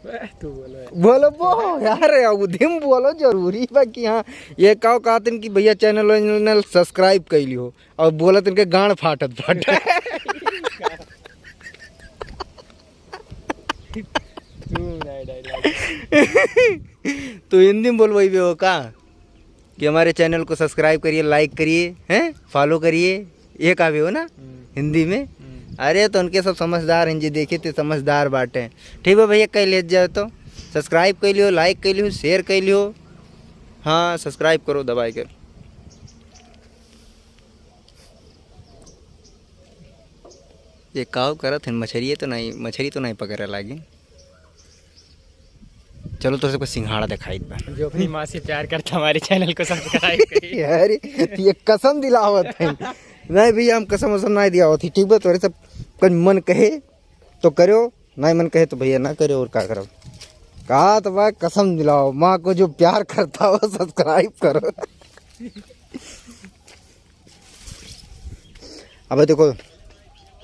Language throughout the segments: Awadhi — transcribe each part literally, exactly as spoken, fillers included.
ए, तू बोलो यार। बोलो बो यार, अवधी में बोलो, जरूरी बा कि हाँ, ये काव कहतन कि भैया channel वैनल subscribe कर लियो, और बोलत इनके गांड फाटत फाटत। तू नहीं dialogue। तू हिंदी में बोलवाई बे हो का? कि हमारे channel को subscribe करिए, like करिए, हैं, follow करिए, ये का भी हो ना हम्म। हिंदी में। हम्म। अरे तो उनके सब समझदार हैं जी, देखिए तो समझदार बाटे। ठीक बा भैया, कह ले जाओ तो subscribe कर लियो, like कर लियो, share कर लियो। हाँ, subscribe करो दबाई कर। ये काव करत हैं, मछरिये तो नहीं, मछरी तो नहीं पकड़े लागी। चलो तो सबको सिंघाड़ा दिखाई बा। जो अपनी माँ से प्यार करता हमारे channel को subscribe करिए। अरे, ये कसम दिलावत है। नहीं भैया, हम कसम वसम नहीं दिया होती, ठीक बा? तोरे सब कुछ मन कहे तो करो, नहीं मन कहे तो भैया ना करो, और का करो? कहा तो बा, कसम दिलाओ, माँ को जो प्यार करता हो, subscribe करो। अब देखो,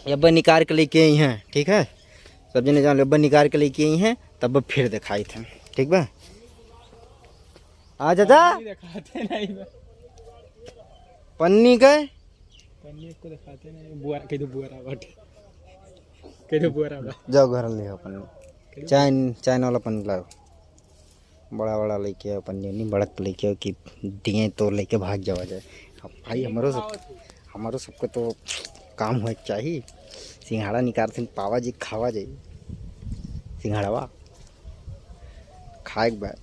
ये अब्बा निकाल के लेके आई हैं, ठीक है? सब जने जान लो, अब्बा निकाल के लेके आई हैं, तब फिर दिखाई थे, ठीक बा? आ चाचा, पन्नी दिखाते नहीं बा। पन्नी के? पन्नी को दिखाते नहीं, बुआ, कह दो बुआ रावट। कह दो बुआ रावट। जाओ घर ले आओ पन्नी। कह दो। चाइन, चाइन वाला पन्नी लाओ। बड़ा बड़ा लेके आओ पन्नी उन्नी, बड़क लेके आओ कि दिए तो लेके भाग जावा जाए। अब भाई, हमरो सब, हमरो सबके तो काम होए के चाही। सिंघाड़ा निकालते पावा जी, खावा जाई सिंघाड़वा। खाए के बाद